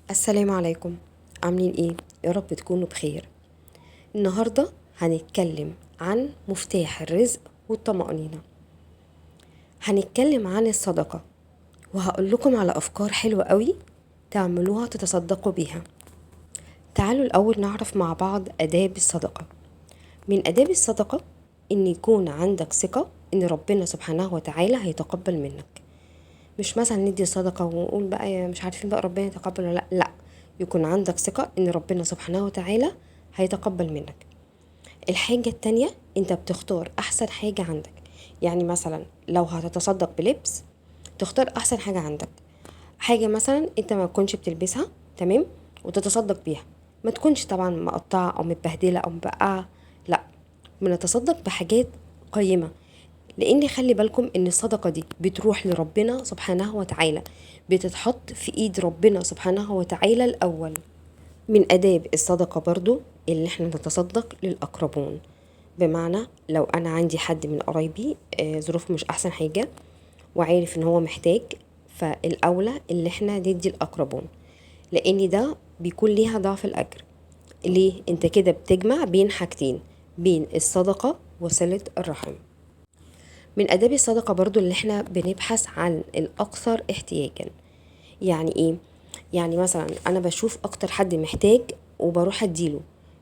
السلام عليكم، عاملين ايه؟ يا رب تكونوا بخير. النهاردة هنتكلم عن مفتاح الرزق والطمأنينة. هنتكلم عن الصدقة، وهقول لكم على أفكار حلوة قوي تعملوها تتصدقوا بيها. تعالوا الأول نعرف مع بعض آداب الصدقة. من آداب الصدقة إن يكون عندك ثقة إن ربنا سبحانه وتعالى هيتقبل منك. مش مثلا ندي صدقة ونقول بقى مش عارفين بقى ربنا يتقبل ولا لا، لا، يكون عندك ثقة إن ربنا سبحانه وتعالى هيتقبل منك. الحاجة التانية، انت بتختار أحسن حاجة عندك. يعني مثلا لو هتتصدق بلبس تختار أحسن حاجة عندك، حاجة مثلا انت ما تكونش بتلبسها، تمام، وتتصدق بيها. ما تكونش طبعا مقطعة أو متبهدلة أو مبقعة، لا، بنتصدق بحاجات قيمة. لان خلي بالكم ان الصدقة دي بتروح لربنا سبحانه وتعالى، بتتحط في ايد ربنا سبحانه وتعالى الاول. من اداب الصدقة برضو اللي احنا نتصدق للاقربون. بمعنى لو انا عندي حد من قرايبي، ظروفه مش احسن حاجة وعارف ان هو محتاج، فالاولى اللي احنا ندي الاقربون، لان ده بيكون ليها ضعف الاجر. ليه؟ انت كده بتجمع بين حاجتين، بين الصدقة وصلة الرحم. من آداب الصدقة برضو اللي احنا بنبحث عن الأكثر احتياجا. يعني ايه؟ يعني مثلا أنا بشوف أكتر حد محتاج وبروح أديله،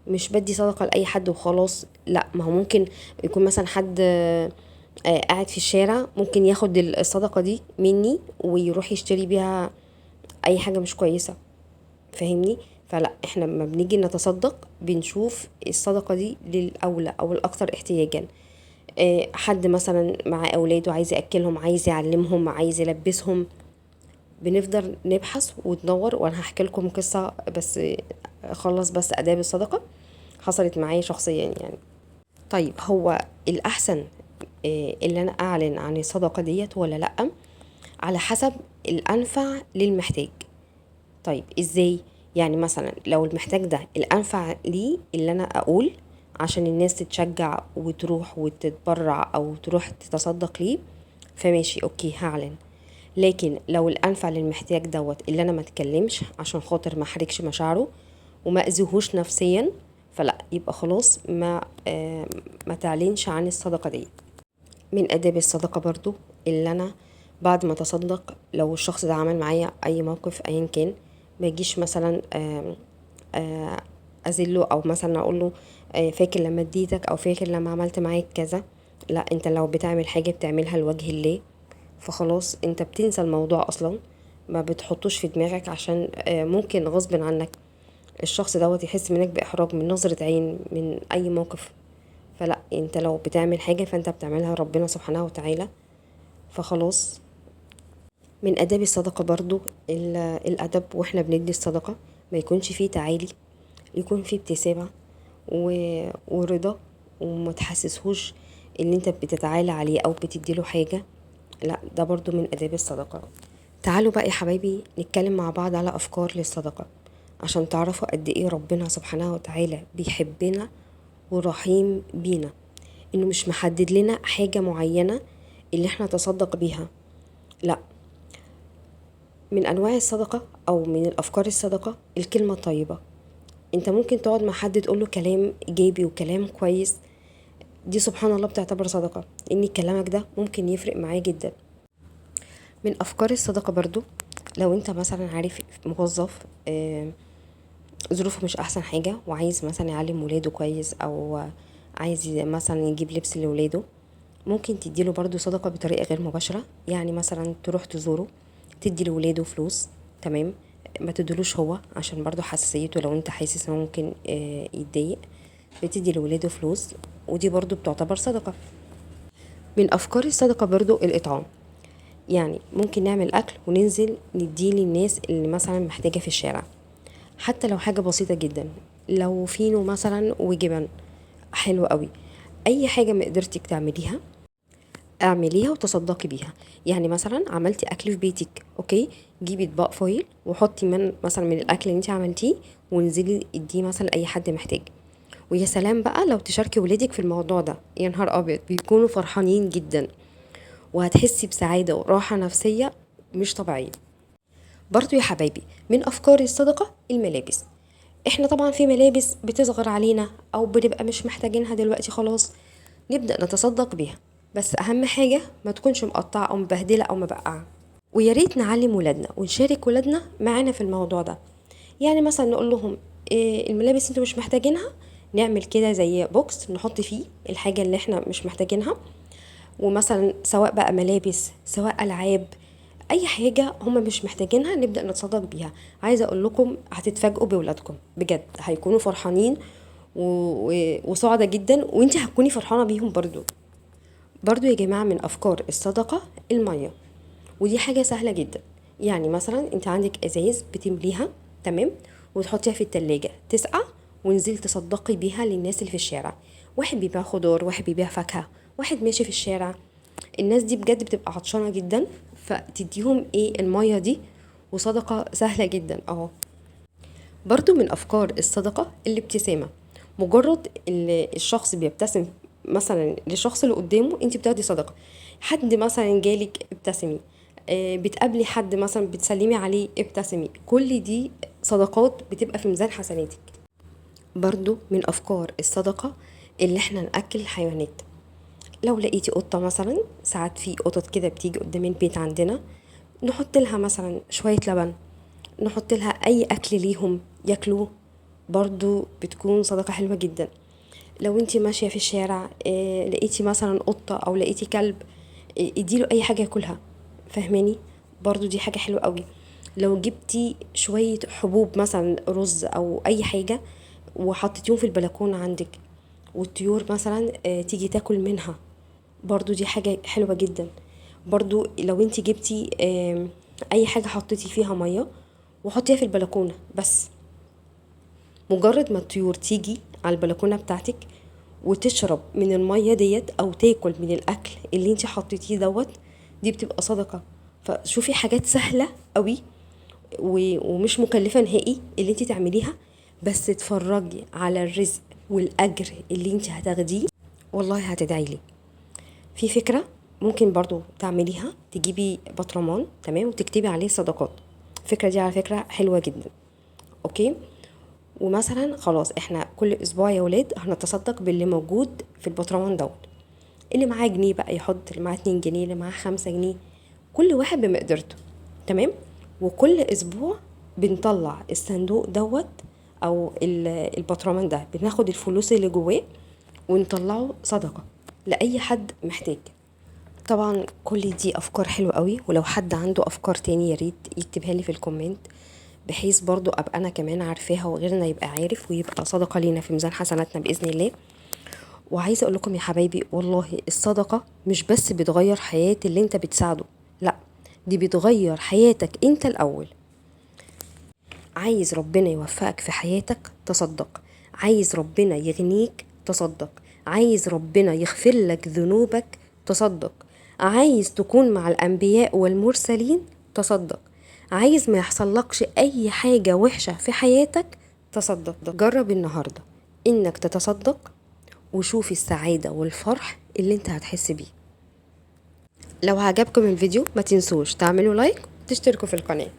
مش بدي صدقة لأي حد وخلاص، لا. ما هو ممكن يكون مثلا حد قاعد في الشارع، ممكن ياخد الصدقة دي مني ويروح يشتري بيها أي حاجة مش كويسة، فاهمني؟ فلا، احنا لما بنيجي نتصدق بنشوف الصدقة دي للأولى أو الأكثر احتياجا. حد مثلا مع أولاده عايز يأكلهم، عايز يعلمهم، عايز يلبسهم، بنفضل نبحث وندور. وأنا هحكي لكم قصة بس خلص بس آداب الصدقة حصلت معايا شخصيا يعني. طيب هو الأحسن اللي أنا أعلن عن الصدقة ديت ولا لأ؟ على حسب الأنفع للمحتاج. طيب إزاي؟ يعني مثلا لو المحتاج ده الأنفع ليه اللي أنا أقول عشان الناس تتشجع وتروح وتتبرع أو تروح تتصدق ليه، فماشي okay هعلن. لكن لو الأنفع للمحتاج دوت اللي أنا ما اتكلمش عشان خاطر ما احرجش مشاعره وما اذيهوش نفسيا، فلا، يبقى خلاص ما تعلنش عن الصدقة دي. من آداب الصدقة برضو اللي أنا بعد ما تصدق لو الشخص ده عمل معايا أي موقف أيا كان، ما يجيش مثلا أذله أو مثلا أقول له، فاكر لما اديتك أو فاكر لما عملت معاك كذا. لا، أنت لو بتعمل حاجة بتعملها لوجه الله، فخلاص أنت بتنسى الموضوع أصلا، ما بتحطوش في دماغك، عشان ممكن غصب عنك الشخص دوت يحس منك بإحراج من نظرة عين من أي موقف. فلا، أنت لو بتعمل حاجة فأنت بتعملها ربنا سبحانه وتعالى، فخلاص. من آداب الصدقة برضو الأدب، وإحنا بندي الصدقة ما يكونش فيه تعالي، يكون فيه ابتسامة ورضا، وما تحسسهوش ان انت بتتعالى عليه او بتديله حاجة، لا، ده برضو من آداب الصدقة. تعالوا بقى يا حبايبي نتكلم مع بعض على أفكار للصدقة عشان تعرفوا قد ايه ربنا سبحانه وتعالى بيحبنا ورحيم بينا، انه مش محدد لنا حاجة معينة اللي احنا نتصدق بيها، لا. من انواع الصدقة او من الافكار الصدقة الكلمة الطيبة. انت ممكن تقعد مع حد تقول له كلام ايجابي وكلام كويس، دي سبحان الله بتعتبر صدقة، ان كلامك ده ممكن يفرق معاه جدا. من افكار الصدقة برضو لو انت مثلا عارف موظف، ظروفه مش احسن حاجة وعايز مثلا يعلم ولاده كويس او عايز مثلا يجيب لبس لولاده، ممكن تديله برضو صدقة بطريقة غير مباشرة. يعني مثلا تروح تزوره، تدي لولاده فلوس، تمام، ما تدلوش هو عشان برضو حساسيته، لو انت حاسس انه ممكن يتضايق، بتدي لولاده فلوس، ودي برضو بتعتبر صدقة. من أفكار الصدقة برضو الإطعام. يعني ممكن نعمل أكل وننزل نديه للناس اللي مثلا محتاجة في الشارع، حتى لو حاجة بسيطة جدا، لو فينو مثلا وجبن حلو قوي، أي حاجة ما قدرتك تعمليها اعمليها وتصدقي بيها. يعني مثلا عملتي اكل في بيتك، okay، جيبي اطباق foil وحطي من مثلا من الاكل اللي انت عملتيه وانزلي اديه مثلا لاي حد محتاج. ويا سلام بقى لو تشاركي ولادك في الموضوع ده، يا نهار ابيض بيكونوا فرحانين جدا، وهتحسي بسعاده وراحه نفسيه مش طبيعيه. برضو يا حبايبي من افكار الصدقة الملابس. احنا طبعا في ملابس بتصغر علينا او بنبقى مش محتاجينها دلوقتي خلاص، نبدا نتصدق بيها، بس اهم حاجة ما تكونش مقطعه او مبهدله او مبقعه. ويا ريت نعلم ولادنا ونشارك ولادنا معانا في الموضوع ده. يعني مثلا نقول لهم إيه الملابس انتوا مش محتاجينها، نعمل كده زي box نحط فيه الحاجة اللي احنا مش محتاجينها، ومثلا سواء بقى ملابس سواء العاب اي حاجة هم مش محتاجينها نبدا نتصدق بيها. عايزه اقول لكم هتتفاجئوا بولادكم بجد، هيكونوا فرحانين وسعداء جدا، وانت هتكوني فرحانة بيهم برضو. برضو يا جماعة من افكار الصدقة المية، ودي حاجة سهلة جدا. يعني مثلا انت عندك ازايز بتمليها تمام وتحطيها في التلاجة تسقع، وانزلي تصدقي بيها للناس اللي في الشارع. واحد بيبيع خضار، واحد بيبيع فاكهة، واحد ماشي في الشارع. الناس دي بجد بتبقى عطشانة جدا، فتديهم ايه المية دي، وصدقه سهلة جدا اهو. برضو من افكار الصدقة الابتسامة. مجرد الشخص بيبتسم مثلا للشخص اللي قدامه انت بتاخدي صدقه. حد مثلا جالك ابتسمي، بتقابلي حد مثلا بتسلمي عليه ابتسمي، كل دي صدقات بتبقى في ميزان حسناتك. برضو من افكار الصدقة اللي احنا ناكل الحيوانات. لو لقيتي قطة مثلا، ساعات في قطط كده بتيجي قدام البيت عندنا، نحط لها مثلا شوية لبن، نحط لها اي اكل ليهم ياكلوه، برضو بتكون صدقه حلوة جدا. لو انتي ماشية في الشارع لقيتي مثلا قطة او لقيتي كلب، اديله اي حاجة ياكلها، فاهماني؟ برضو دي حاجة حلوة قوي. لو جبتي شوية حبوب مثلا رز او اي حاجة وحطيتيهم في البلكونه عندك، والطيور مثلا تيجي تاكل منها، برضو دي حاجة حلوة جدا. برضو لو انتي جبتي اي حاجة حطيتي فيها مية وحطيها في البلكونه، بس مجرد ما الطيور تيجي على البلكونه بتاعتك وتشرب من المية ديت او تاكل من الاكل اللي انتي حطيتيه دوت، دي بتبقى صدقه. فشوفي حاجات سهلة قوي ومش مكلفة نهائي اللي انتي تعمليها، بس اتفرجي على الرزق والاجر اللي انتي هتاخديه، والله هتدعي لي. في فكرة ممكن برضو تعمليها، تجيبي بطرمان تمام وتكتبي عليه صدقات. الفكرة دي على فكرة حلوة جدا. okay، ومثلا خلاص احنا كل اسبوع يا ولاد هنتصدق باللي موجود في البطرمان دوت، اللي معاه جنيه بقى يحط، اللي معاه 2 جنيه، اللي معاه 5 جنيه، كل واحد بمقدرته تمام. وكل اسبوع بنطلع الصندوق دوت او البطرمان ده، بناخد الفلوس اللي جواه ونطلعه صدقه لاي حد محتاج. طبعا كل دي افكار حلوة قوي، ولو حد عنده افكار تاني يا ريت يكتبها لي في ال comment، بحيث برضو ابقى انا كمان عارفاها وغيرنا يبقى عارف، ويبقى صدقه لينا في ميزان حسناتنا باذن الله. وعايزه اقول لكم يا حبايبي، والله الصدقة مش بس بتغير حياة اللي انت بتساعده، لا دي بتغير حياتك انت الاول. عايز ربنا يوفقك في حياتك تصدق، عايز ربنا يغنيك تصدق، عايز ربنا يغفر لك ذنوبك تصدق، عايز تكون مع الأنبياء والمرسلين تصدق، عايز ما يحصلكش أي حاجة وحشة في حياتك تصدق. جرب النهاردة إنك تتصدق وشوف السعادة والفرح اللي انت هتحس بيه. لو عجبكم الفيديو ما تنسوش تعملوا لايك وتشتركوا في القناة.